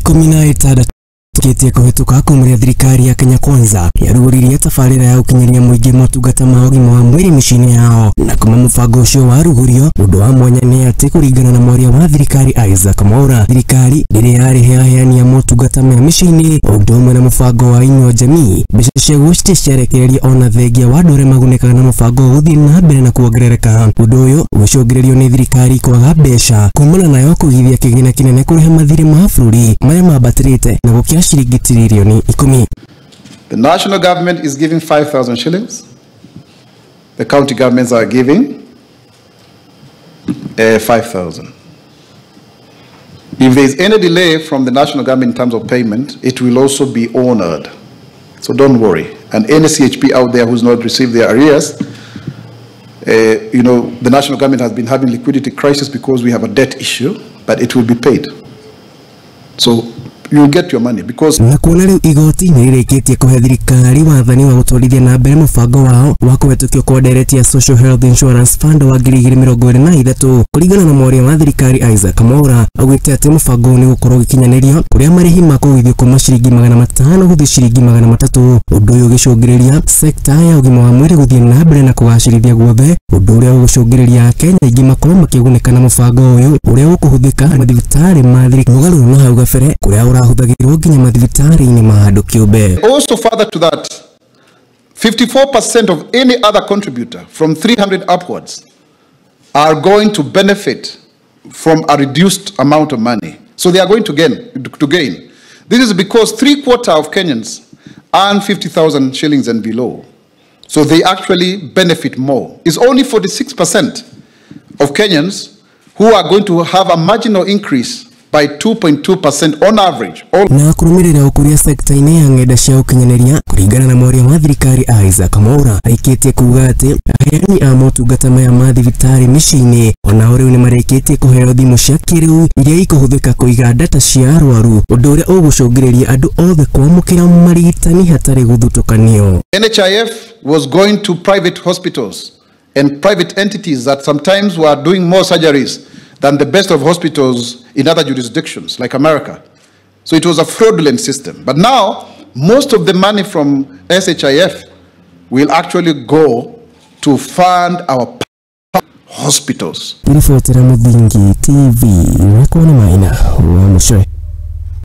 16 kitie kũhĩtũka kumũrĩa thirikari ya Kenya Kwanza yarugũririe tabarĩra ya ũkinyanĩria mũingĩ motungata ma ũgima wa mwĩrĩ mĩciĩ-inĩ yao na kuma mũbango ũcio warugũrio. Ũndũ wa mwanya nĩ atĩ kũringana na mwaria wa thirikari Isaac Mwaura, thirikari ndĩrĩ yarĩhe aheani a motungata maya mĩciĩ-inĩ ũndũ ũmwe na mũbango wa Inua Jamii. Mbeca ciaguo citirĩ ciarekereria ona thengia wa andũ arĩa magunĩkaga na mũbango gũthiĩ na mbere na kuongerereka. Ũndũ ũyũ ũgĩcũngĩrĩrio nĩ thirikari kwaga mbeca kumana nayo kũgithia kĩgĩna kĩnene kũrĩha mathirĩ ma bũrũri marĩa mambatĩrĩte na gũkĩra shilingi trilioni 10. The national government is giving 5,000 shillings. The county governments are giving 5,000. If there is any delay from the national government in terms of payment, it will also be honored. So don't worry. And any CHP out there who's not received their arrears, you know, the national government has been having liquidity crisis because we have a debt issue, but it will be paid. So you'll get your money because na kuona riu igoti nĩ rĩrĩkĩtie kũhe thirikari wathani wa gũtwarithia na mbere mũbango wao wa kũhetũkio kwa ndereti ya Social Health Insurance Fund wa 2023. Kũringana na mwaria wa thirikari Isaac Mwaura, augĩte atĩ mũbango ũyũ nĩ ũgũkorwo ũgĩkinyanĩrio kũrĩa marĩhi ma kũgũithio kuma ciringi 500 gũthiĩ ciringi 300, ũndũ ũyũ ũgĩcũngĩrĩria sekta ya ũgima wa mwĩrĩ gũthiĩ na mbere na kũgacĩrithia guothe, ũndũ ũrĩa ũgũcũngĩrĩria Akenya aingĩ makorwo makĩgunĩka na mũbango ũyũ ũrĩa ũkũhũthĩka mathibitarĩ ma thirikari mũgarũ na hau gabere kũrĩa ũrahũthagĩrwo nginya mathibitarĩ-inĩ ma andũ kĩũmbe. Also further to that, 54% of any other contributor from 300 upwards are going to benefit from a reduced amount of money. So they are going to gain. This is because 3/4 of Kenyans earn 50,000 shillings and below. So they actually benefit more. It's only 46% of Kenyans who are going to have a marginal increase by 2.2% on average. Na kũrũmĩrĩra ũkũria sekta-inĩ ya ng'enda cia ũkinyanĩria, kũringana na mwaria wa thirikari Isaac Mwaura, aikĩtie kuga atĩ aheani a motungata maya ma thibitarĩ mĩciĩ-inĩ onao rĩu nĩmarĩkĩtie kũheo thimũ cia kĩrĩu iria ikũhũthĩka kũiga data cia arwaru, ũndũ ũrĩa ũgũcũngĩrĩria andũ othe kwamũkĩra marigitani hatarĩ gũthutũkanio. NHIF was going to private hospitals and private entities that sometimes were doing more surgeries than the best of hospitals in other jurisdictions like America. So it was a fraudulent system. But now, most of the money from SHIF will actually go to fund our hospitals. TV, Maina, wa Mushe.